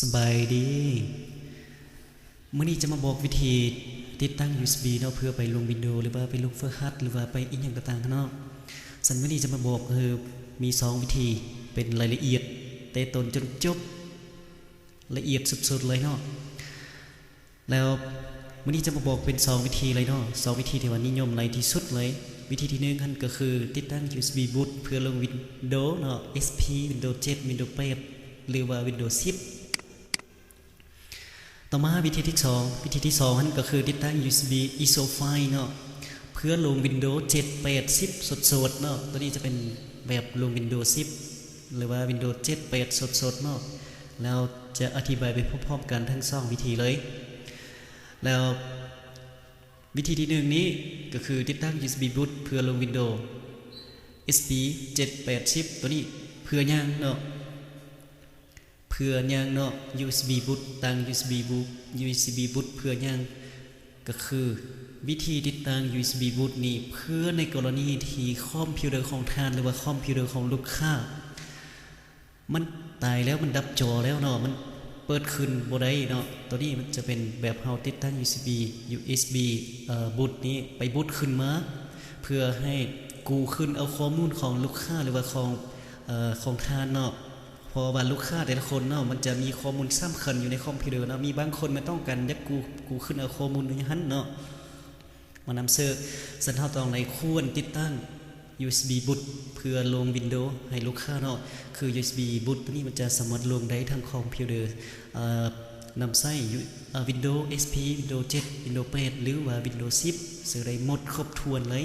ສະບາຍດີ. ມື້ນີ້ຈະມາບອກວິທີຕິດຕັ້ງ ຢູເອັສບີ ເນາະ ເພື່ອໄປລົງວິນໂດ ຫຼືວ່າໄປລົງເຟີດຮັດ ຫຼືວ່າໄປອີ່ຫຍັງກໍຕາມເນາະ. ຊັ້ນມື້ນີ້ຈະມາບອກ ເອີ ມີສອງວິທີ ເປັນລາຍລະອຽດ ແຕ່ຕົ້ນຈົນຈົບ ລະອຽດສຸດໆເລີຍເນາະ. ແລ້ວມື້ນີ້ຈະມາບອກເປັນສອງວິທີເລີຍເນາະ, ສອງວິທີທີ່ວ່ານິຍົມຫຼາຍທີ່ສຸດເລີຍ. ວິທີທີໜຶ່ງຫັ້ນກໍຄືຕິດຕັ້ງ ຢູເອັສບີ ບູດ ເພື່ອລົງວິນໂດເນາະ, ເອັສພີ ວິນໂດເຈັດ ວິນໂດແປດ ຫຼືວ່າວິນໂດສິບ. ຕໍ່ມາວິທີທີສອງ, ວິທີທີສອງຫັ້ນກໍຄືຕິດຕັ້ງ ຢູເອັສບີ ອີໂຊໄຟ ເນາະ ເພື່ອລົງວິນໂດເຈັດ ແປດ ສິບ ສົດໆເນາະ. ໂຕນີ້ຈະເປັນແບບລົງວິນໂດສິບ ຫຼືວ່າວິນໂດເຈັດ ແປດ ສົດໆເນາະ. ແລ້ວຈະອະທິບາຍໄປພ້ອມໆກັນທັງສອງວິທີເລີຍ. ແລ້ວວິທີທີໜຶ່ງນີ້ກໍຄືຕິດຕັ້ງ ຢູເອັສບີ ບູດ ເພື່ອລົງວິນໂດ ເອັສພີ ເຈັດ ແປດ ສິບ ໂຕນີ້ ເພື່ອຫຍັງເນາະ? ເພື່ອຫຍັງເນາະ? ຢູເອັສບີ ບູດ ຕັ້ງ ຢູເອັສບີ ບູດ ຢູເອັສບີ ບູດ ເພື່ອຫຍັງ? ກໍຄືວິທີຕິດຕັ້ງ ຢູເອັສບີ ບູດ ນີ້ ເພື່ອໃນກໍລະນີທີ່ຄອມພິວເຕີຂອງທ່ານ ຫຼືວ່າຄອມພິວເຕີຂອງລູກຄ້າ ມັນຕາຍແລ້ວ ມັນດັບຈໍແລ້ວເນາະ, ມັນເປີດຂຶ້ນບໍ່ໄດ້ເນາະ. ໂຕນີ້ມັນຈະເປັນແບບເຮົາຕິດຕັ້ງ ຢູເອັສບີ ຢູເອັສບີ ເອີ ບູດ ນີ້ໄປບູດຂຶ້ນມາ ເພື່ອໃຫ້ກູ້ຄືນເອົາຂໍ້ມູນຂອງລູກຄ້າ ຫຼືວ່າຂອງ ເອີ ຂອງທ່ານເນາະ. ເພາະວ່າລູກຄ້າແຕ່ລະຄົນເນາະ ມັນຈະມີຂໍ້ມູນຊ້ຳເຂົ້າຢູ່ໃນຄອມພິວເຕີເນາະ, ມີບາງຄົນມັນຕ້ອງການຢາກກູ້ ກູ້ຄືນເອົາຂໍ້ມູນຢູ່ຫັ້ນເນາະ ມານຳເສີ. ຊັ້ນເຮົາຕ້ອງໄດ້ຄວນຕິດຕັ້ງ ຢູເອັສບີ ບູດ ເພື່ອລົງວິນໂດໃຫ້ລູກຄ້າເນາະ. ຄື ຢູເອັສບີ ບູດ ໂຕນີ້ມັນຈະສາມາດລົງໄດ້ທັງຄອມພິວເຕີ ເອີ ນຳໃຊ້ ເອີ ວິນໂດ ເອັສພີ ວິນໂດເຈັດ ວິນໂດແປດ ຫຼືວ່າວິນໂດສິບ ເຊິ່ງໄດ້ໝົດຄົບຖ້ວນເລີຍ.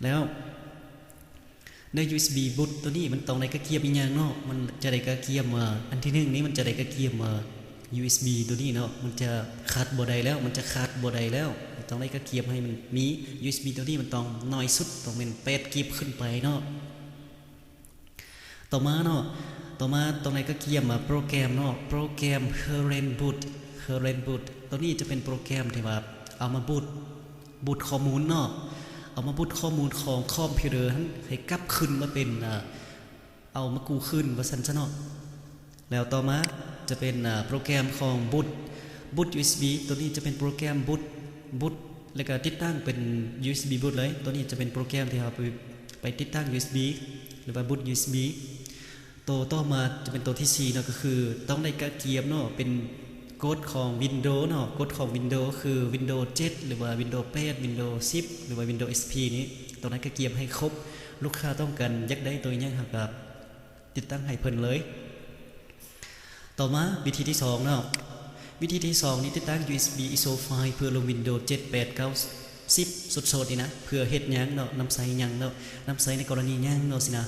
ແລ້ວ ໃນ ຢູເອັສບີ ບູດ ໂຕນີ້ມັນຕ້ອງໄດ້ກະກຽມອີ່ຫຍັງເນາະ? ມັນຈະໄດ້ກະກຽມ ເອີ ອັນທີໜຶ່ງນີ້ມັນຈະໄດ້ກະກຽມ ເອີ ຢູເອັສບີ ໂຕນີ້ເນາະ, ມັນຈະຂາດບໍ່ໄດ້ແລ້ວ ມັນຈະຂາດບໍ່ໄດ້ແລ້ວ. ມັນຕ້ອງໄດ້ກະກຽມໃຫ້ມັນມີ ຢູເອັສບີ ໂຕນີ້ມັນຕ້ອງໜ້ອຍສຸດ ຕ້ອງແມ່ນແປດກິກຂຶ້ນໄປເນາະ. ຕໍ່ມາເນາະ ຕໍ່ມາຕ້ອງໄດ້ກະກຽມ ເອີ ໂປຣແກຣມເນາະ, ໂປຣແກຣມ Current Boot Current Boot ໂຕນີ້ຈະເປັນໂປຣແກຣມທີ່ວ່າເອົາມາບູດ ບູດຂໍ້ມູນເນາະ, ເອົາມາບູດຂໍ້ມູນຂອງຄອມພິວເຕີຫັ້ນໃຫ້ກັບຄືນມາເປັນ ເອີ ເອົາມາກູ້ຄືນວ່າຊັ້ນຊະເນາະ. ແລ້ວຕໍ່ມາຈະເປັນ ເອີ ໂປຣແກຣມຂອງບູດ ບູດ ຢູເອັສບີ ໂຕນີ້ຈະເປັນໂປຣແກຣມບູດ ບູດ ແລ້ວກະຕິດຕັ້ງເປັນ ຢູເອັສບີ ບູດ ເລີຍ. ໂຕນີ້ຈະເປັນໂປຣແກຣມທີ່ເຮົາໄປ ໄປຕິດຕັ້ງ ຢູເອັສບີ ຫຼືວ່າບູດ ຢູເອັສບີ. ໂຕຕໍ່ມາຈະເປັນໂຕທີສີ່ເນາະ, ກໍຄືຕ້ອງໄດ້ກະກຽມເນາະ ເປັນກົດຂອງວິນໂດເນາະ, ກົດຂອງວິນໂດຄືວິນໂດເຈັດ ຫຼືວ່າວິນໂດແປດ ວິນໂດສິບ ຫຼືວ່າວິນໂດເອັສພີນີ້ ຕ້ອງໄດ້ກະກຽມໃຫ້ຄົບ. ລູກຄ້າຕ້ອງການຢາກໄດ້ໂຕຫຍັງ ເຮົາກະຕິດຕັ້ງໃຫ້ເພິ່ນເລີຍ. ຕໍ່ມາວິທີທີສອງເນາະ, ວິທີທີສອງນີ້ຕິດຕັ້ງ ຢູເອັສບີ ອີໂຊໄຟ ເພື່ອລົງວິນໂດເຈັດ ແປດ ເກົ້າ ສິບ ສົດໆນີ້ນະ. ເພື່ອເຮັດຫຍັງເນາະ? ນຳໃຊ້ຫຍັງເນາະ? ນຳໃຊ້ໃນກໍລະນີຫຍັງເນາະ ຊີ້ນະ.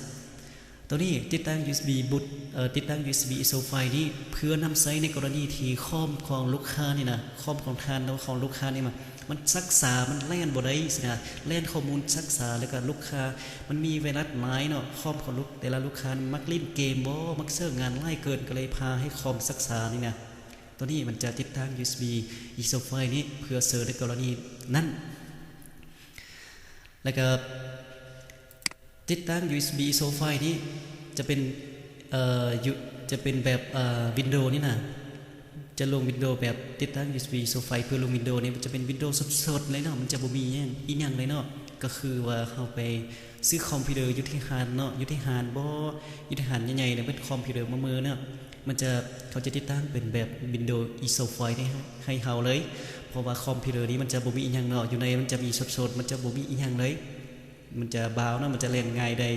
ໂຕນີ້ຕິດຕັ້ງ ຢູເອັສບີ ບູດ ເອີ ຕິດຕັ້ງ ຢູເອັສບີ ອີໂຊໄຟ ນີ້ ເພື່ອນຳໃຊ້ໃນກໍລະນີທີ່ຄອມຂອງລູກຄ້ານີ້ນະ, ຄອມຂອງທ່ານ ຫຼື ຂອງລູກຄ້ານີ້ ມັນ ມັນຊັກຊ້າ ມັນແລ່ນບໍ່ໄດ້ຊີ້ນະ, ແລ່ນຂໍ້ມູນຊັກຊ້າ. ແລ້ວກະລູກຄ້າມັນມີໄວຣັສຫຼາຍເນາະ, ຄອມຂອງລູກ ແຕ່ລະລູກຄ້າມັກຫຼິ້ນເກມບໍ ມັກເສີງງານຫຼາຍເກີນ ກໍເລີຍພາໃຫ້ຄອມຊັກຊ້ານີ້ນະ. ໂຕນີ້ມັນຈະຕິດຕັ້ງ ຢູເອັສບີ ອີໂຊໄຟ ນີ້ ເພື່ອເສີໃນກໍລະນີນັ້ນ. ແລ້ວກະຕິດຕັ້ງ ຢູເອັສບີ ອີໂຊໄຟ ນີ້ຈະເປັນ ເອີ ຢູ່ ຈະເປັນແບບ ເອີ ວິນໂດນີ້ນະ, ຈະລົງວິນໂດແບບຕິດຕັ້ງ ຢູເອັສບີ ອີໂຊໄຟ ເພື່ອລົງວິນໂດນີ້ ມັນຈະເປັນວິນໂດສົດໆເລີຍເນາະ, ມັນຈະບໍ່ມີຫຍັງ ອີຫຍັງເລີຍເນາະ. ກໍຄືວ່າເຮົາໄປຊື້ຄອມພິວເຕີຢູ່ທີ່ຮ້ານເນາະ, ຢູ່ທີ່ຮ້ານບໍ ຢູ່ທີ່ຮ້ານໃຫຍ່ໆ ແລ້ວເປັນຄອມພິວເຕີເມີເນາະ, ມັນຈະ ເຂົາຈະຕິດຕັ້ງເປັນແບບວິນໂດ ອີໂຊໄຟ ໃຫ້ ໃຫ້ເຮົາເລີຍ. ເພາະວ່າຄອມພິວເຕີນີ້ມັນຈະບໍ່ມີອີຫຍັງເນາະ, ຢູ່ໃນມັນຈະມີສົດໆ ມັນຈະບໍ່ມີອີຫຍັງເລີຍ, ມັນຈະບາວເນາະ, ມັນຈະແລ່ນງ່າຍໄດ້.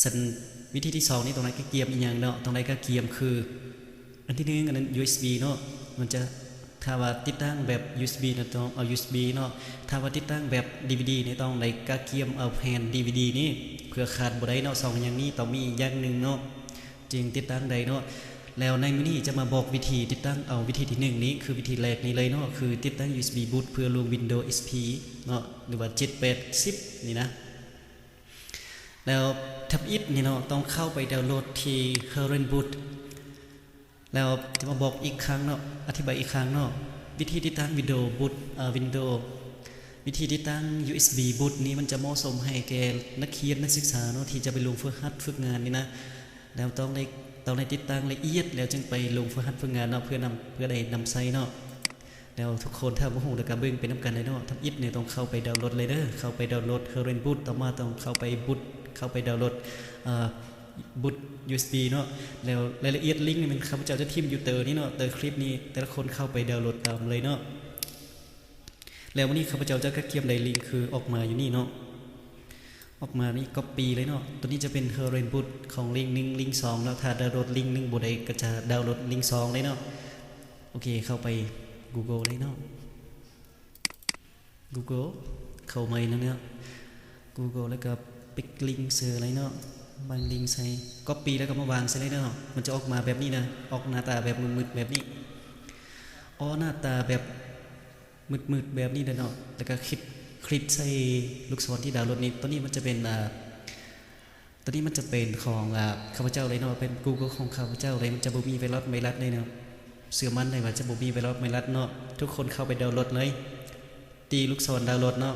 ຊັ້ນວິທີທີສອງນີ້ຕ້ອງໄດ້ກະກຽມອີຫຍັງເນາະ? ຕ້ອງໄດ້ກະກຽມຄື ອັນທີໜຶ່ງ ອັນນັ້ນ ຢູເອັສບີ ເນາະ, ມັນຈະ ຖ້າວ່າຕິດຕັ້ງແບບ ຢູເອັສບີ ນະ ຕ້ອງເອົາ ຢູເອັສບີ ເນາະ. ຖ້າວ່າຕິດຕັ້ງແບບ ດີວີດີ ນີ້ ຕ້ອງໄດ້ກະກຽມເອົາແຜ່ນ ດີວີດີ ນີ້ ເພື່ອຂາດບໍ່ໄດ້ເນາະ, ສອງຢ່າງນີ້ຕ້ອງມີຢ່າງໜຶ່ງເນາະ ຈຶ່ງຕິດຕັ້ງໄດ້ເນາະ. ແລ້ວໃນມື້ນີ້ຈະມາບອກວິທີຕິດຕັ້ງເອົາ ວິທີທີໜຶ່ງນີ້ ຄືວິທີແລກນີ້ເລີຍເນາະ, ຄືຕິດຕັ້ງ ຢູເອັສບີ ບູດ ເພື່ອລົງວິນໂດ ເອັສພີ ເນາະ ຫຼືວ່າເຈັດ ແປດ ສິບ ນີ້ນະ. ແລ້ວທຳອິດນີ້ເນາະ ຕ້ອງເຂົ້າໄປດາວໂຫຼດທີ່ Current Boot. ແລ້ວຈະມາບອກອີກຄັ້ງເນາະ, ອະທິບາຍອີກຄັ້ງເນາະ, ວິທີຕິດຕັ້ງວິນໂດ ບູດ ເອີ ວິນໂດ ວິທີຕິດຕັ້ງ ຢູເອັສບີ ບູດ ນີ້ ມັນຈະເໝາະສົມໃຫ້ແກ່ນັກຮຽນນັກສຶກສາເນາະ ທີ່ຈະໄປລົງຝຶກຫັດຝຶກງານນີ້ນະ. ແລ້ວຕ້ອງໄດ້ ຕ້ອງໄດ້ຕິດຕັ້ງລະອຽດ ແລ້ວຈຶ່ງໄປລົງຝຶກຫັດຝຶກງານເນາະ ເພື່ອນຳ ເພື່ອໄດ້ນຳໃຊ້ເນາະ. ແລ້ວທຸກຄົນຖ້າບໍ່ຮູ້ ແລ້ວກໍເບິ່ງໄປນຳກັນເລີຍເນາະ. ທຳອິດນີ້ຕ້ອງເຂົ້າໄປດາວໂຫຼດເລີຍເດີ ເຂົ້າໄປດາວໂຫຼດ Heroin Boot ຕໍ່ມາຕ້ອງເຂົ້າໄປ Boot ເຂົ້າໄປດາວໂຫຼດ ເອີ Boot ຢູເອັສບີ ເນາະ. ແລ້ວລາຍລະອຽດລິ້ງນີ້ແມ່ນຂ້າພະເຈົ້າຈະຖິ້ມຢູ່ເຕີນີ້ເນາະ ເຕີຄລິບນີ້ ແຕ່ລະຄົນເຂົ້າໄປດາວໂຫຼດຕາມເລີຍເນາະ. ແລ້ວມື້ນີ້ຂ້າພະເຈົ້າຈະກະກຽມໄດ້ລິ້ງຄືອອກມາຢູ່ນີ້ເນາະ ອອກມານີ້ copy ເລີຍເນາະ. ໂຕນີ້ຈະເປັນ Heroin Boot ຂອງລິ້ງໜຶ່ງ ລິ້ງສອງເນາະ. ຖ້າດາວໂຫຼດລິ້ງໜຶ່ງບໍ່ໄດ້ ກໍຈະດາວໂຫຼດລິ້ງສອງເລີຍເນາະ. ໂອເຄ ເຂົ້າໄປ Google ເລີຍເນາະ Google ເຂົ້າໃໝ່ແລ້ວເນາະ Google ແລ້ວກໍປິກລິ້ງເຊີເລີຍເນາະ ວາງລິ້ງໃສ່ copy ແລ້ວກໍມາວາງໃສ່ເລີຍເນາະ. ມັນຈະອອກມາແບບນີ້ນະ ອອກໜ້າຕາແບບມືດໆແບບນີ້ ອອກໜ້າຕາແບບ ມືດໆແບບນີ້ເດີເນາະ ແລ້ວກໍຄລິກ ຄລິກໃສ່ລູກສອນທີ່ດາວໂຫຼດນີ້. ໂຕນີ້ມັນຈະເປັນ ອ່າ ໂຕນີ້ມັນຈະເປັນຂອງ ອ່າ ຂ້າພະເຈົ້າເລີຍເນາະ ເປັນ Google ຂອງຂ້າພະເຈົ້າເລີຍ ມັນຈະບໍ່ມີໄວຣັສໄວຣັສເລີຍເນາະ. ເຊື່ອໝັ້ນໄດ້ວ່າຈະບໍ່ມີໄວຣັສໄວຣັສເນາະ. ທຸກຄົນເຂົ້າໄປດາວໂຫຼດເລີຍ ຕີລູກສອນດາວໂຫຼດເນາະ.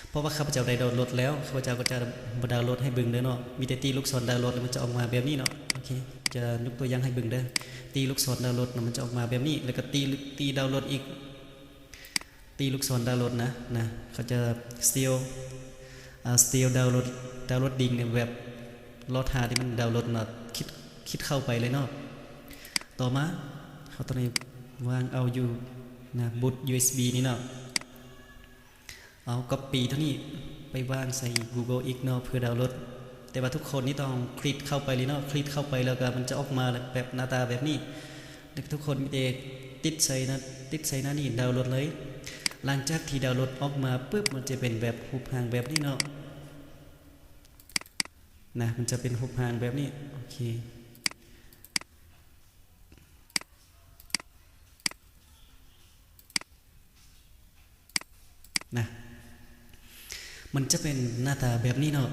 ເພາະວ່າຂ້າພະເຈົ້າໄດ້ດາວໂຫຼດແລ້ວ ຂ້າພະເຈົ້າກໍຈະບໍ່ດາວໂຫຼດໃຫ້ເບິ່ງເດີເນາະ. ມີແຕ່ຕີລູກສອນດາວໂຫຼດແລ້ວມັນຈະອອກມາແບບນີ້ເນາະ. ໂອເຄ ຈະຍົກຕົວຢ່າງໃຫ້ເບິ່ງເດີ. ຕີລູກສອນດາວໂຫຼດເນາະ ມັນຈະອອກມາແບບນີ້ ແລ້ວກໍຕີ ຕີດາວໂຫຼດອີກ ຕີລູກສອນດາວໂຫຼດນະ ນະ ເຂົາຈະ still ອ່າ still download downloading ແບບລໍຖ້າທີ່ມັນດາວໂຫຼດເນາະ. ຄລິກ ຄລິກເຂົ້າໄປເລີຍເນາະ. ຕໍ່ມາເຮົາຕ້ອງໄດ້ວາງເອົາຢູ່ໜ້າ boot ຢູເອັສບີ ນີ້ເນາະ. ເອົາ copy ໂຕນີ້ໄປວາງໃສ່ Google ອີກເນາະ ເພື່ອດາວໂຫຼດ. ແຕ່ວ່າທຸກຄົນນີ້ຕ້ອງຄລິກເຂົ້າໄປເລີຍເນາະ ຄລິກເຂົ້າໄປແລ້ວກໍມັນຈະອອກມາແບບໜ້າຕາແບບນີ້ ແລ້ວກໍທຸກຄົນມີແຕ່ຕິດໃສ່ນະ ຕິດໃສ່ໜ້ານີ້ ດາວໂຫຼດເລີຍ. ຫຼັງຈາກທີ່ດາວໂຫຼດອອກມາປຶບ ມັນຈະເປັນແບບຮູບຮ່າງແບບນີ້ເນາະ ນະ ມັນຈະເປັນຮູບຮ່າງແບບນີ້. ໂອເຄ ນະ ມັນຈະເປັນໜ້າຕາແບບນີ້ເນາະ.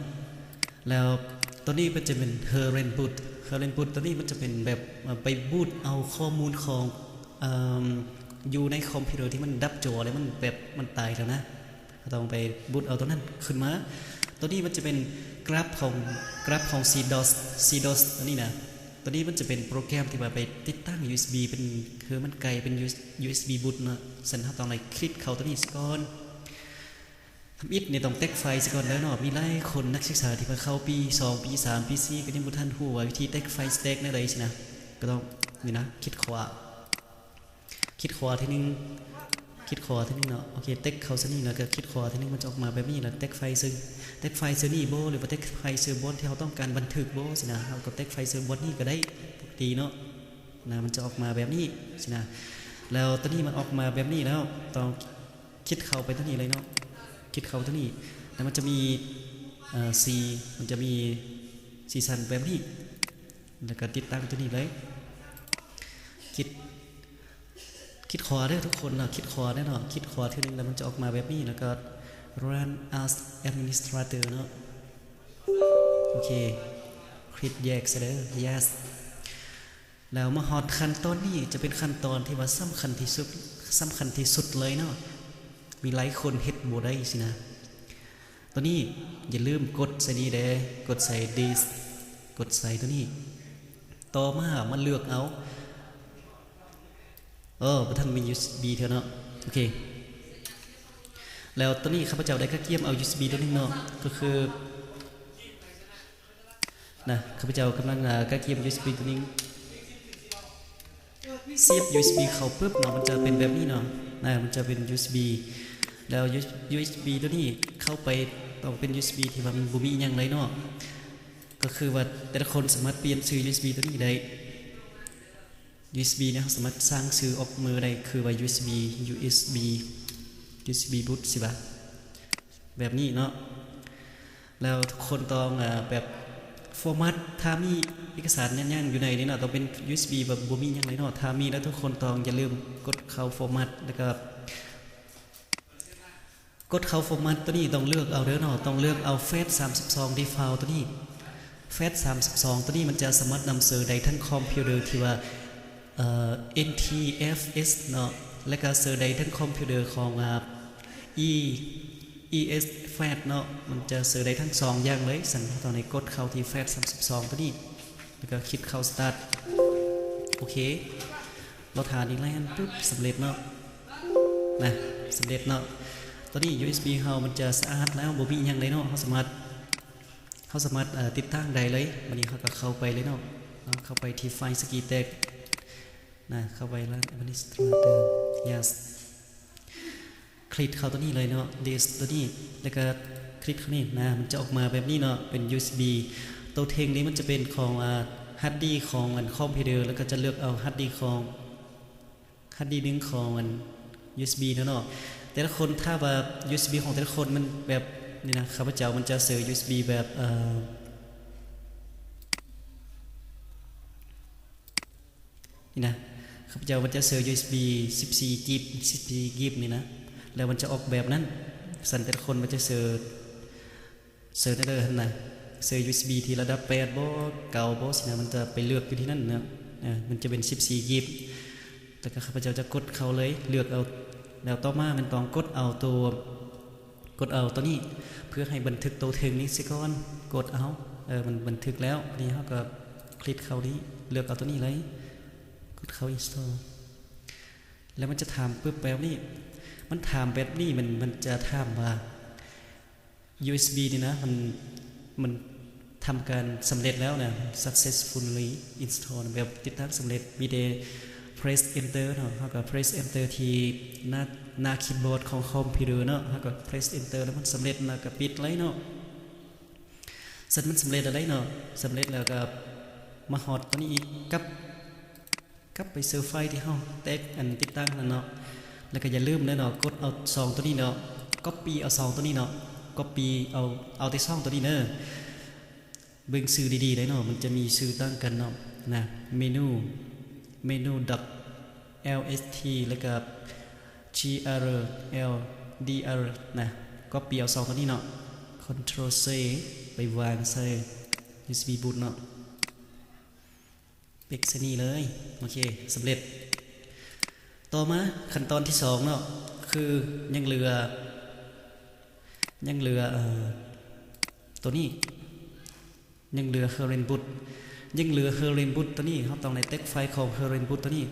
ແລ້ວໂຕນີ້ມັນຈະເປັນ Heroin Boot Heroin Boot ໂຕນີ້ມັນຈະເປັນແບບ ເອີ ໄປບູດເອົາຂໍ້ມູນຂອງ ເອີ ຢູ່ໃນຄອມພິວເຕີທີ່ມັນດັບຈໍແລ້ວ ມັນແບບມັນຕາຍແລ້ວນະ. ເຮົາຕ້ອງໄປບູດເອົາໂຕນັ້ນຂຶ້ນມາ. ໂຕນີ້ມັນຈະເປັນກຣາຟຂອງ ກຣາຟຂອງ CDOS CDOS ໂຕນີ້ນະ. ໂຕນີ້ມັນຈະເປັນໂປຣແກຣມທີ່ວ່າໄປຕິດຕັ້ງ ຢູເອັສບີ ເປັນ ຄືມັນກາຍເປັນ ຢູເອັສບີ ບູດເນາະ. ສະນັ້ນເຮົາຕ້ອງໄດ້ຄລິກເຂົ້າໂຕນີ້ສາກ່ອນ. ທຳອິດນີ້ຕ້ອງແຕັກໄຟລ໌ສາກ່ອນເດີເນາະ. ມີຫຼາຍຄົນນັກສຶກສາທີ່ວ່າເຂົ້າປີສອງ ປີສາມ ປີສີ່ ກໍຍັງບໍ່ທັນຮູ້ວ່າວິທີແຕັກໄຟລ໌ສະແຕັກແນວໃດຊີ້ນະ. ກໍຕ້ອງນີ້ນະ ຄລິກຂວາ ຄລິກຂວາທີໜຶ່ງ ຄລິກຂວາທີໜຶ່ງເນາະ. ໂອເຄ ແຕັກເຂົ້າໃສ່ນີ້ ແລ້ວກໍຄລິກຂວາທີໜຶ່ງ ມັນຈະອອກມາແບບນີ້. ແລ້ວແຕັກໄຟລ໌ເຊີ ແຕັກໄຟລ໌ເຊີນີ້ບໍ່ ຫຼືວ່າແຕັກໄຟລ໌ເຊີບ່ອນທີ່ເຮົາຕ້ອງການບັນທຶກບໍ່ຊີ້ນະ. ເຮົາກໍແຕັກໄຟລ໌ເຊີບ່ອນນີ້ກໍໄດ້ປົກກະຕິເນາະ ນະ. ມັນຈະອອກມາແບບນີ້ຊີ້ນະ. ແລ້ວໂຕນີ້ມັນອອກມາແບບນີ້ແລ້ວ ຕ້ອງຄລິກເຂົ້າໄປໂຕນີ້ເລີຍເນາະ. ຄລິກເຂົ້າໂຕນີ້ ແລ້ວມັນຈະມີ ເອີ ສີ ມັນຈະມີສີສັນແບບນີ້ ແລ້ວກໍຕິດຕັ້ງໂຕນີ້ເລີຍ. ຄລິກ ຄລິກຂວາເດີທຸກຄົນເນາະ ຄລິກຂວາເດີເນາະ. ຄລິກຂວາເທື່ອໜຶ່ງ ແລ້ວມັນຈະອອກມາແບບນີ້ ແລ້ວກໍ Run as Administrator ເນາະ. ໂອເຄ ຄລິກ Yes ຊະເດີ Yes. ແລ້ວມາຮອດຂັ້ນຕອນນີ້ ຈະເປັນຂັ້ນຕອນທີ່ວ່າສຳຄັນທີ່ສຸດ ສຳຄັນທີ່ສຸດເລີຍເນາະ. ມີຫຼາຍຄົນເຮັດບໍ່ໄດ້ຊີ້ນະ. ໂຕນີ້ຢ່າລືມກົດໃສ່ນີ້ເດ້ ກົດໃສ່ This ກົດໃສ່ໂຕນີ້. ຕໍ່ມາມາເລືອກເອົາ ເອີ ບໍ່ທັນມີ ຢູເອັສບີ ເທື່ອເນາະ. ໂອເຄ ແລ້ວຕອນນີ້ຂ້າພະເຈົ້າໄດ້ກະກຽມເອົາ ຢູເອັສບີ ໂຕໜຶ່ງເນາະ ກໍຄື ນະ ຂ້າພະເຈົ້າກຳລັງ ອ່າ ກະກຽມ ຢູເອັສບີ ໂຕໜຶ່ງ. ສຽບ ຢູເອັສບີ ເຂົ້າປຶບເນາະ ມັນຈະເປັນແບບນີ້ເນາະ ນະ ມັນຈະເປັນ ຢູເອັສບີ ແລ້ວ ຢູເອັສບີ ໂຕນີ້ເຂົ້າໄປຕ້ອງເປັນ ຢູເອັສບີ ທີ່ວ່າມັນບໍ່ມີອີ່ຫຍັງເລີຍເນາະ. ກໍຄືວ່າແຕ່ລະຄົນສາມາດປ່ຽນຊື່ ຢູເອັສບີ ໂຕນີ້ໄດ້. ຢູເອັສບີ ນີ້ເຮົາສາມາດສ້າງຊື່ອອກມາໄດ້ ຄືວ່າ ຢູເອັສບີ ຢູເອັສບີ ຢູເອັສບີ ບູດ ຊິວ່າ ແບບນີ້ເນາະ. ແລ້ວທຸກຄົນຕ້ອງ ເອີ ແບບ format ຖ້າມີເອກະສານຫຍັງໆຢູ່ໃນນີ້ເນາະ ຕ້ອງເປັນ ຢູເອັສບີ ແບບບໍ່ມີຫຍັງເລີຍເນາະ. ຖ້າມີແລ້ວທຸກຄົນຕ້ອງຢ່າລືມກົດເຂົ້າ format ແລ້ວກໍ ກົດເຂົ້າ format ໂຕນີ້ຕ້ອງເລືອກເອົາເດີເນາະ ຕ້ອງເລືອກເອົາ FAT ສາມສິບສອງ default ໂຕນີ້. FAT ສາມສິບສອງ ໂຕນີ້ມັນຈະສາມາດນຳເສີໄດ້ທັງຄອມພິວເຕີທີ່ວ່າ ເອີ NTFS ເນາະ ແລະກະເສີໄດ້ທັງຄອມພິວເຕີຂອງ ອາ E ES FAT ເນາະ ມັນຈະເສີໄດ້ທັງສອງຢ່າງເລີຍ. ສະນັ້ນເຮົາຕ້ອງໄດ້ກົດເຂົ້າທີ່ FAT ສາມສິບສອງ ໂຕນີ້. ແລ້ວກໍຄລິກເຂົ້າ Start. ໂອເຄ ລໍຖ້ານີ້ແລ່ນປຶບ ສຳເລັດເນາະ ນະ ສຳເລັດເນາະ. ຕອນນີ້ ຢູເອັສບີ ເຮົາມັນຈະສະອາດແລ້ວ ບໍ່ມີຫຍັງເລີຍເນາະ. ເຮົາສາມາດ ເຮົາສາມາດ ເອີ ຕິດຕັ້ງໄດ້ເລີຍ. ບັດນີ້ເຮົາກໍເຂົ້າໄປເລີຍເນາະ ເຂົ້າໄປທີ່ File Skitech ນະ ເຂົ້າໄປ Run Administrator. Yes. ຄລິກເຂົ້າຕົວນີ້ເລີຍເນາະ This ຕົວນີ້ ແລ້ວກໍຄລິກເຂົ້ານີ້ນະ ມັນຈະອອກມາແບບນີ້ເນາະ ເປັນ ຢູເອັສບີ. ໂຕເທັງນີ້ມັນຈະເປັນຂອງ ອາ ຮາດດີຂອງອັນຄອມພິວເຕີ ແລ້ວກໍຈະເລືອກເອົາຮາດດີຂອງ ຮາດດີໜຶ່ງຂອງອັນ ຢູເອັສບີ ເນາະ. ແຕ່ລະຄົນ ຖ້າວ່າ ຢູເອັສບີ ຂອງແຕ່ລະຄົນມັນແບບນີ້ນະ ຂ້າພະເຈົ້າມັນຈະເສີ ຢູເອັສບີ ແບບ ເອີ ນີ້ນະ ຂ້າພະເຈົ້າມັນຈະເສີ ຢູເອັສບີ ສິບສີ່ກິກ ສິບສີ່ກິກນີ້ນະ ແລ້ວມັນຈະອອກແບບນັ້ນ. ຊັ້ນແຕ່ລະຄົນມັນຈະເສີ ເສີແນວໃດຫັ້ນນະ ເສີ ຢູເອັສບີ ທີ່ລະດັບແປດບໍ ເກົ້າບໍຊີ້ນະ ມັນຈະໄປເລືອກຢູ່ທີ່ນັ້ນນະ. ເອີ ມັນຈະເປັນສິບສີ່ກິກ ແລ້ວກໍຂ້າພະເຈົ້າຈະກົດເຂົ້າເລີຍ ເລືອກເອົາ ແລ້ວຕໍ່ມາແມ່ນຕ້ອງກົດເອົາໂຕ ກົດເອົາຕົວນີ້ ເພື່ອໃຫ້ບັນທຶກໂຕເທິງນີ້ເສຍກ່ອນ. ກົດເອົາ ເອີ ມັນບັນທຶກແລ້ວ. ນີ້ເຮົາກໍຄລິກເຂົ້ານີ້ ເລືອກເອົາຕົວນີ້ເລີຍ ກົດເຂົ້າ Install ແລ້ວມັນຈະຖາມປຶບແບບນີ້ ມັນຖາມແບບນີ້ ມັນ ມັນຈະຖາມວ່າ ຢູເອັສບີ ນີ້ນະ ມັນ ມັນທຳການສຳເລັດແລ້ວນະ Successfully Installed ແບບຕິດຕັ້ງສຳເລັດ. ມີແຕ່ Press Enter ເນາະ ເຮົາກໍ Press Enter ທີ່ໜ້າ ໜ້າຄີບອດຂອງຄອມພິວເຕີເນາະ ເຮົາກໍ Press Enter ແລ້ວມັນສຳເລັດ ແລ້ວກໍປິດເລີຍເນາະ. ຊັ້ນມັນສຳເລັດແລ້ວເນາະ ສຳເລັດແລ້ວກໍມາຮອດຕົວນີ້ອີກ ກັບ ກັບໄປເຊີໄຟລ໌ທີ່ເຮົາແຕກ ອັນ ຕິດຕັ້ງນັ້ນເນາະ. ແລ້ວກໍຢ່າລືມເດີເນາະ ກົດເອົາສອງຕົວນີ້ເນາະ ກັອບປີ້ເອົາສອງຕົວນີ້ເນາະ ກັອບປີ້ເອົາ ເອົາແຕ່ສອງຕົວນີ້ເດີ. ເບິ່ງຊື່ດີໆໄດ໋ເນາະ ມັນຈະມີຊື່ຕ່າງກັນເນາະ ນະ ເມນູ ເມນູ Dock LST ແລ້ວກໍ GRLDR ນະ ກັອບປີ້ເອົາສອງຕົວນີ້ເນາະ Ctrl C ໄປວາງໃສ່ ຢູເອັສບີ ບູດເນາະ ເປັກໃສ່ນີ້ເລີຍ. ໂອເຄ ສຳເລັດ. ຕໍ່ມາຂັ້ນຕອນທີສອງເນາະ ຄືຍັງເຫຼືອ ຍັງເຫຼືອ ເອີ ຕົວນີ້ ຍັງເຫຼືອ Current Boot ຍັງເຫຼືອ Current Boot ຕົວນີ້ ເຮົາຕ້ອງໄດ້ແຕກໄຟລ໌ຂອງ Current Boot ຕົວນີ້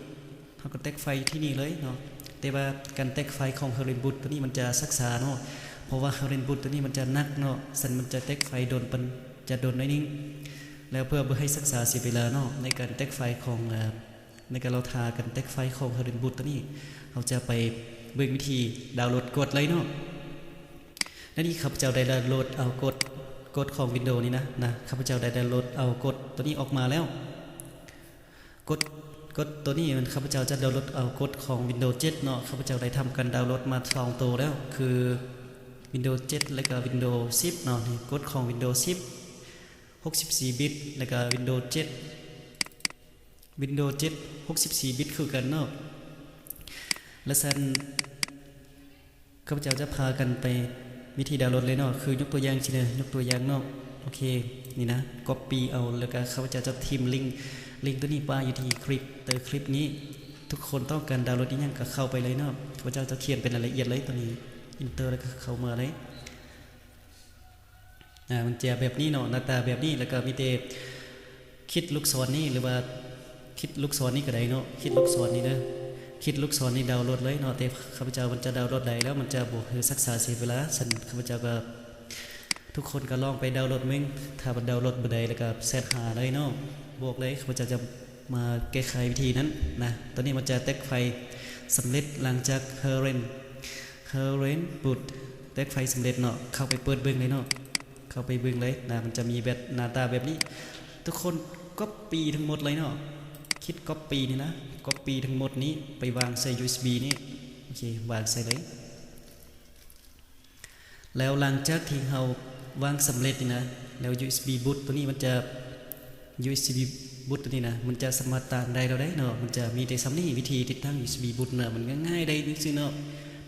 ເຮົາກໍແຕກໄຟລ໌ທີ່ນີ້ເລີຍເນາະ. ແຕ່ວ່າການແຕກໄຟລ໌ຂອງ Current Boot ຕົວນີ້ມັນຈະຊັກຊ້າເນາະ ເພາະວ່າ Current Boot ຕົວນີ້ມັນຈະໜັກເນາະ ຊັ້ນມັນຈະແຕກໄຟລ໌ດົນປານ ຈະດົນໜ້ອຍໜຶ່ງ. ແລ້ວເພື່ອບໍ່ໃຫ້ຊັກຊ້າເສຍເວລາເນາະ ໃນການແຕກໄຟລ໌ຂອງ ເອີ ໃນການລໍຖ້າການແຕກໄຟລ໌ຂອງ Current Boot ຕົວນີ້ ເຮົາຈະໄປເບິ່ງວິທີດາວໂຫຼດກົດເລີຍເນາະ. ໃນນີ້ຂ້າພະເຈົ້າໄດ້ດາວໂຫຼດເອົາກົດ ກົດຂອງ Windows ນີ້ນະ ນະ ຂ້າພະເຈົ້າໄດ້ດາວໂຫຼດເອົາກົດຕົວນີ້ອອກມາແລ້ວ. ກົດ ກົດຕົວນີ້ມັນ ຂ້າພະເຈົ້າຈະດາວໂຫຼດເອົາກົດຂອງ Windows ເຈັດເນາະ. ຂ້າພະເຈົ້າໄດ້ທຳການດາວໂຫຼດມາສອງໂຕແລ້ວ ຄື Windows ເຈັດ ແລ້ວກໍ Windows ສິບເນາະ. ນີ້ກົດຂອງ Windows ສິບ ຫົກສິບສີ່ບິດ ແລ້ວກໍ Windows ເຈັດ Windows ເຈັດ ຫົກສິບສີ່ບິດຄືກັນເນາະ. ແລະຊັ້ນ ຂ້າພະເຈົ້າຈະພາກັນໄປວິທີດາວໂຫຼດເລີຍເນາະ ຄືຍົກຕົວຢ່າງຊີ້ເດີ ຍົກຕົວຢ່າງເນາະ. ໂອເຄ ນີ້ນະ ກັອບປີ້ເອົາ ແລ້ວກະຂ້າພະເຈົ້າຈະຖິ້ມລິ້ງ ລິ້ງຕົວນີ້ປະຢູ່ທີ່ຄລິບ ໃຕ້ຄລິບນີ້. ທຸກຄົນຕ້ອງການດາວໂຫຼດອີ່ຫຍັງກະເຂົ້າໄປເລີຍເນາະ. ຂ້າພະເຈົ້າຈະຂຽນເປັນລາຍລະອຽດເລີຍ ຕົວນີ້ Enter ແລ້ວກະເຂົ້າມາເລີຍ. ອາ ມັນຈະແບບນີ້ເນາະ ໜ້າຕາແບບນີ້ ແລ້ວກໍມີແຕ່ຂີດລູກສອນນີ້ ຫຼືວ່າຂີດລູກສອນນີ້ກໍໄດ້ເນາະ ຂີດລູກສອນນີ້ເດີ ຂີດລູກສອນນີ້ດາວໂຫຼດເລີຍເນາະ. ແຕ່ຂ້າພະເຈົ້າມັນຈະດາວໂຫຼດໄດ້ແລ້ວ ມັນຈະບໍ່ຄືຊັກຊ້າເສຍເວລາ. ຊັ້ນຂ້າພະເຈົ້າກໍ ທຸກຄົນກໍລອງໄປດາວໂຫຼດເບິ່ງ ຖ້າວ່າດາວໂຫຼດບໍ່ໄດ້ ແລ້ວກໍແຊັດຫາໄດ້ເນາະ ບອກເລີຍ ຂ້າພະເຈົ້າຈະ ມາແກ້ໄຂວິທີນັ້ນນະ. ຕອນນີ້ມັນຈະແຕກໄຟລ໌ສຳເລັດ ຫຼັງຈາກ Current Current Boot ແຕກໄຟລ໌ສຳເລັດເນາະ. ເຂົ້າໄປເປີດເບິ່ງເລີຍເນາະ ເຂົ້າໄປເບິ່ງເລີຍນະ. ມັນຈະມີແບບໜ້າຕາແບບນີ້ ທຸກຄົນກັອບປີ້ທັງໝົດເລີຍເນາະ. ຄິດກັອບປີ້ນີ້ນະ ກັອບປີ້ທັງໝົດນີ້ໄປວາງໃສ່ ຢູເອັສບີ ນີ້ ໂອເຄ ວາງໃສ່ເລີຍ. ແລ້ວຫຼັງຈາກທີ່ເຮົາວາງສຳເລັດນີ້ນະ ແລ້ວ ຢູເອັສບີ ບູດຕົວນີ້ມັນຈະ ຢູເອັສບີ ບູດຕົວນີ້ນະ ມັນຈະສາມາດຕັ້ງໄດ້ແລ້ວເດ້ເນາະ. ມັນຈະມີແຕ່ສ່ຳນີ້ ວິທີຕິດຕັ້ງ ຢູເອັສບີ ບູດນະ ມັນງ່າຍໆໄດ໋ຊື່ໆເນາະ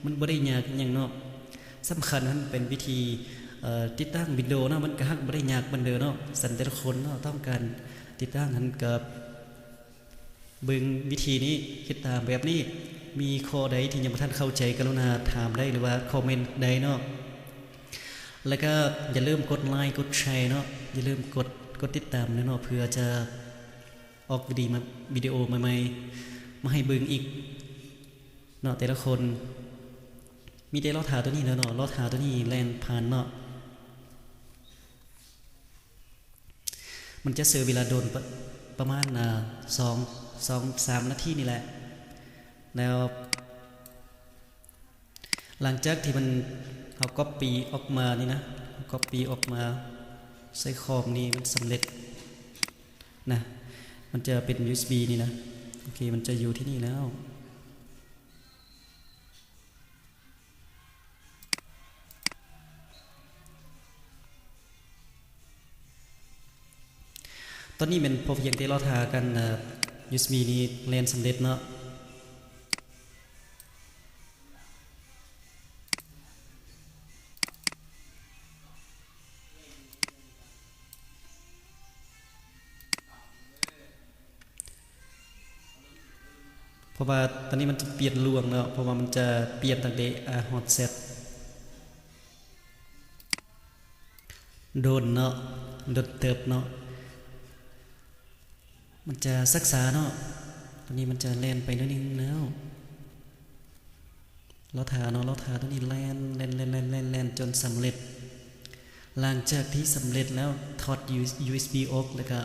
ມັນບໍ່ໄດ້ຍາກອີ່ຫຍັງເນາະ. ສຳຄັນຫັ້ນເປັນວິທີ ເອີ ຕິດຕັ້ງ Windows ເນາະ ມັນກໍຮັກບໍ່ໄດ້ຍາກປານໃດເນາະ. ຊັ້ນແຕ່ລະຄົນເນາະ ຕ້ອງການຕິດຕັ້ງຫັ້ນກໍ ເບິ່ງວິທີນີ້ ເຮັດຕາມແບບນີ້. ມີຂໍ້ໃດທີ່ຍັງບໍ່ທັນເຂົ້າໃຈ ກະລຸນາຖາມໄດ້ ຫຼືວ່າຄອມເມັນໄດ້ເນາະ. ແລ້ວກະຢ່າລືມກົດໄລ ກົດແຊເນາະ ຢ່າລືມກົດ ກົດຕິດຕາມເນາະ ເພື່ອຈະ ອອກວິດີໂອ ມາ ວິດີໂອໃໝ່ໆ ມາໃຫ້ເບິ່ງອີກເນາະ ແຕ່ລະຄົນ. ມີແຕ່ລໍຖ້າໂຕນີ້ແຫຼະເນາະ, ລໍຖ້າໂຕນີ້ແລ່ນຜ່ານເນາະ. ມັນຈະໃຊ້ເວລາດົນປະ ປະມານ ອາ ສອງ ສອງສາມນາທີນີ້ແຫຼະ. ແລ້ວ ຫຼັງຈາກທີ່ມັນ ເຮົາກັອບປີ້ອອກມານີ້ນະ, ກັອບປີ້ອອກມາໃສ່ຄອມນີ້ ມັນສຳເລັດນະ, ມັນຈະເປັນຢູເອັສບີນີ້ນະ. ໂອເຄ ມັນຈະຢູ່ທີ່ນີ້ແລ້ວ. ຕອນນີ້ແມ່ນພໍພຽງແຕ່ລໍຖ້າກັນ ເອີ ຢູເອັສບີນີ້ແລ່ນສຳເລັດເນາະ. ເພາະວ່າຕອນນີ້ມັນຈະປ່ຽນລວງເນາະ, ເພາະວ່າມັນຈະປ່ຽນຕັ້ງແຕ່ ອາ ຮອດແຊັດ. ດົນເນາະ, ດົນເຕີບເນາະ, ມັນຈະຊັກຊ້າເນາະ. ຕອນນີ້ມັນຈະແລ່ນໄປໜ້ອຍໜຶ່ງແລ້ວ. ລໍຖ້າເນາະ, ລໍຖ້າໂຕນີ້ແລ່ນ ແລ່ນ ແລ່ນ ແລ່ນ ແລ່ນ ແລ່ນຈົນສຳເລັດ. ຫຼັງຈາກທີ່ສຳເລັດແລ້ວ ຖອດຢູ ຢູເອັສບີອອກ ແລ້ວກະ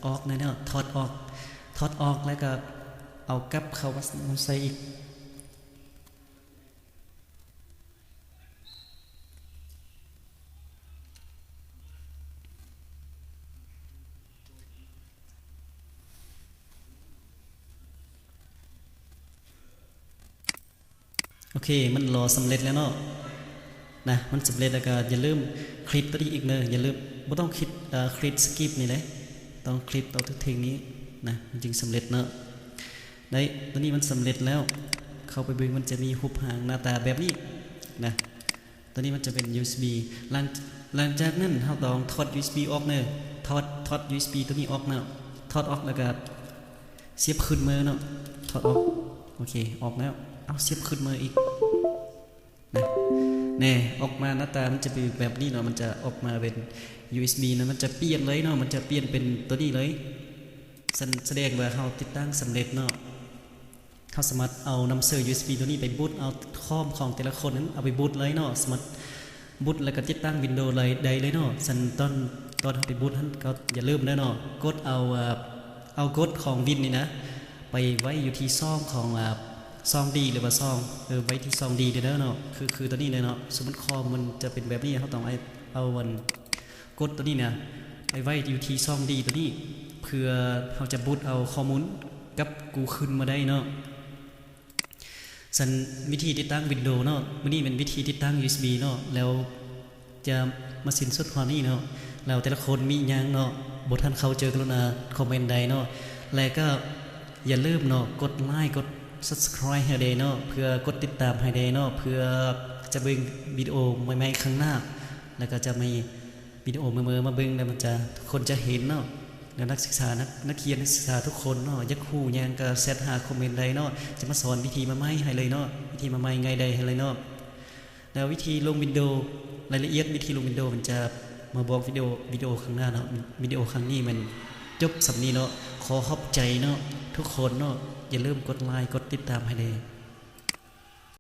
ອອກແນ່ເນາະ, ຖອດອອກ ຖອດອອກ ແລ້ວກະເອົາກັບເຂົ້າມາ ມາໃສ່ອີກ. ໂອເຄ ມັນລໍສຳເລັດແລ້ວເນາະ ນະ. ມັນສຳເລັດແລ້ວກໍຢ່າລືມຄລິກໂຕນີ້ອີກເດີ, ຢ່າລືມ ບໍ່ຕ້ອງຄລິກ ເອີ ຄລິກສະກິບນີ້ເດ້, ຕ້ອງຄລິກເອົາເທິງນີ້ນະ, ມັນຈຶ່ງສຳເລັດເນາະ. ໄດ້ ໂຕນີ້ມັນສຳເລັດແລ້ວ, ເຂົ້າໄປເບິ່ງ ມັນຈະມີຮູບຮ່າງໜ້າຕາແບບນີ້ນະ. ໂຕນີ້ມັນຈະເປັນຢູເອັສບີ. ຫຼັງ ຫຼັງຈາກນັ້ນເຮົາຕ້ອງຖອດຢູເອັສບີອອກເດີ, ຖອດ ຖອດຢູເອັສບີໂຕນີ້ອອກເນາະ, ຖອດອອກແລ້ວກໍສຽບຄືນມາເນາະ, ຖອດອອກ. ໂອເຄ ອອກແລ້ວ. ເອົາ ສຽບຄືນມາອີກນະ. ແນ່ ອອກມາໜ້າຕາມັນຈະເປັນແບບນີ້ເນາະ, ມັນຈະອອກມາເປັນຢູເອັສບີນະ, ມັນຈະປ່ຽນເລີຍເນາະ, ມັນຈະປ່ຽນເປັນໂຕນີ້ເລີຍ. ສະ ສະແດງວ່າເຮົາຕິດຕັ້ງສຳເລັດເນາະ. ເຮົາສາມາດເອົານຳເສີຢູເອັສບີໂຕນີ້ໄປບູດເອົາຄອມຂອງແຕ່ລະຄົນນັ້ນ ເອົາໄປບູດເລີຍເນາະ, ສາມາດບູດແລ້ວກໍຕິດຕັ້ງວິນໂດໄດ້ ໄດ້ເລີຍເນາະ. ຊັ້ນຕອນ ຕອນເຮົາໄປບູດຫັ້ນ ກໍຢ່າລືມເດີເນາະ, ກົດເອົາ ເອົາກົດຂອງວິນນີ້ນະ ໄປໄວ້ຢູ່ທີ່ຊ່ອງຂອງ ອາ ຊ່ອງດີ ຫຼືວ່າຊ່ອງ ເອີ ໄວ້ທີ່ຊ່ອງດີເດີເນາະ. ຄື ຄືໂຕນີ້ເລີຍເນາະ, ສົມມຸດຄອມມັນຈະເປັນແບບນີ້ ເຮົາຕ້ອງ ເອົາອັນ ກົດໂຕນີ້ນະ ໄປໄວ້ຢູ່ທີ່ຊ່ອງດີໂຕນີ້ ເພື່ອເຮົາຈະບູດເອົາຂໍ້ມູນກັບກູ້ຄືນມາໄດ້ເນາະ. ຊັ້ນວິທີຕິດຕັ້ງວິນໂດເນາະ, ມື້ນີ້ແມ່ນວິທີຕິດຕັ້ງຢູເອັສບີເນາະ, ແລ້ວຈະມາສິ້ນສຸດຮອດນີ້ເນາະ. ແລ້ວແຕ່ລະຄົນມີຫຍັງເນາະ ບໍ່ທັນເຂົ້າໃຈ ກະລຸນາຄອມເມັນໄດ້ເນາະ. ແລະກະຢ່າລືມເນາະ ກົດໄລ ກົດ Subscribe ໃຫ້ເດ້ເນາະ, ເພື່ອກົດຕິດຕາມໃຫ້ເດ້ເນາະ, ເພື່ອຈະເບິ່ງວິດີໂອໃໝ່ໆ ຂ້າງໜ້າ ແລ້ວກໍຈະມີ ວິດີໂອເມີໆ ມາເບິ່ງ ແລ້ວມັນຈະ ຄົນຈະເຫັນເນາະ. ແລ້ວນັກສຶກສາ ນັກ ນັກຮຽນ ນັກສຶກສາທຸກຄົນເນາະ ຢາກຮູ້ຫຍັງກໍແຊັດຫາຄອມເມັນໄດ້ເນາະ, ຈະມາສອນວິທີໃໝ່ໆ ໃຫ້ເລີຍເນາະ, ວິທີໃໝ່ໆ ງ່າຍດາຍໃຫ້ເລີຍເນາະ. ແລ້ວວິທີລົງວິນໂດ ລາຍລະອຽດວິທີລົງວິນໂດ ມັນຈະມາບອກວິດີໂອ ວິດີໂອຂ້າງໜ້າເນາະ. ວິດີໂອຄັ້ງນີ້ແມ່ນຈົບສ່ຳນີ້ເນາະ. ຂໍຂອບໃຈເນາະ ທຸກຄົນເນາະ, ຢ່າລືມກົດໄລ ກົດຕິດຕາມໃຫ້ເດ້.